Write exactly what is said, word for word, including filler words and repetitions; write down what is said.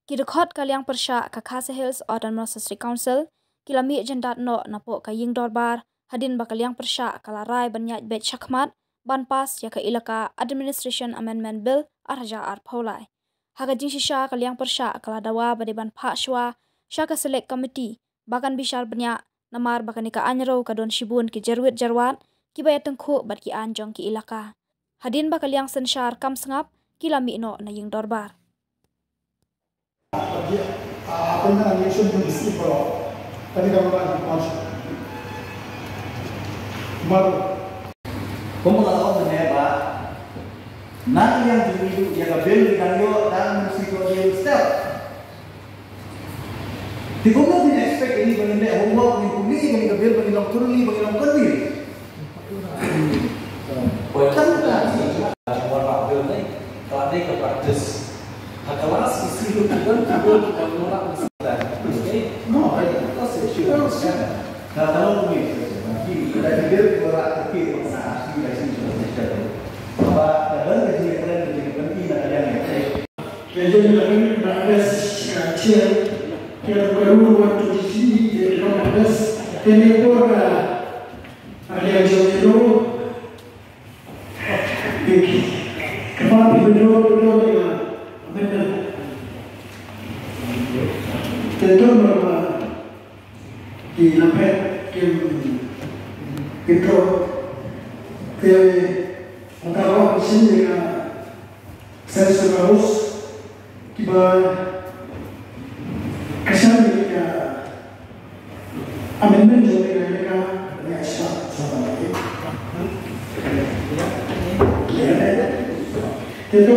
Ki dkhot ka liang pyrshah ka Khasi Hills Autonomous District Council ki la mih jyndat noh napoh ka ïing dorbar hadien ba ka liang pyrshah ka la rai ban ïaid beit shakhmat ban pass ïa ka Elaka Administration Amendment Bill ar hajar arphew lai. Ha ka jingshisha ka liang pyrshah ka la dawa ba dei ban phah shuwa sha ka Select Committee ba kan bishar bniah, namar ba kane ka aiñ ruh ka don shibun ki jarwit jarwat kiba ïatyngkhuh bad ki aiñ jong ki elaka. Hadien ba ka liang synshar kam sngap, ki la mih noh na ïing dorbar. Kumba nga la ong mynne ba na ka liang jong ngi ruh ïa ka bill ngi dang ïoh tang mynta shi ko step. Te kumno phin expect ïa ngi ba ngin leh homework, ngin pule ïa kane ka bill, ba ngin long thoroughly, ba ngin long convinced. Poi kan ka ji ka war ba bill ne. Ka dei ka practice. Ha ka last issue tu kan tu kan tu kan orang mesti dah. Okay. No, I don't. That's the issue. Ka ka long ni. Ki ka bill ko ra ke ko na si la si. Ba ka ban ka ji ka ban ka ji ka ban ki na ka liang ni. Kajol ka ri ba bes ka chiel, kajol ka ru wan tu di sini, kajol ka bes, kene por ka, ada yang jauh itu, kapa pi bedo, bedo ya, benar. Tentu berapa, ki lapet, ki, ki pro, ki, antara sini ka, Sensor House, kiba kyrshan ïa ka amendment jong ka ïa ka ïa shwa shwa. Te to,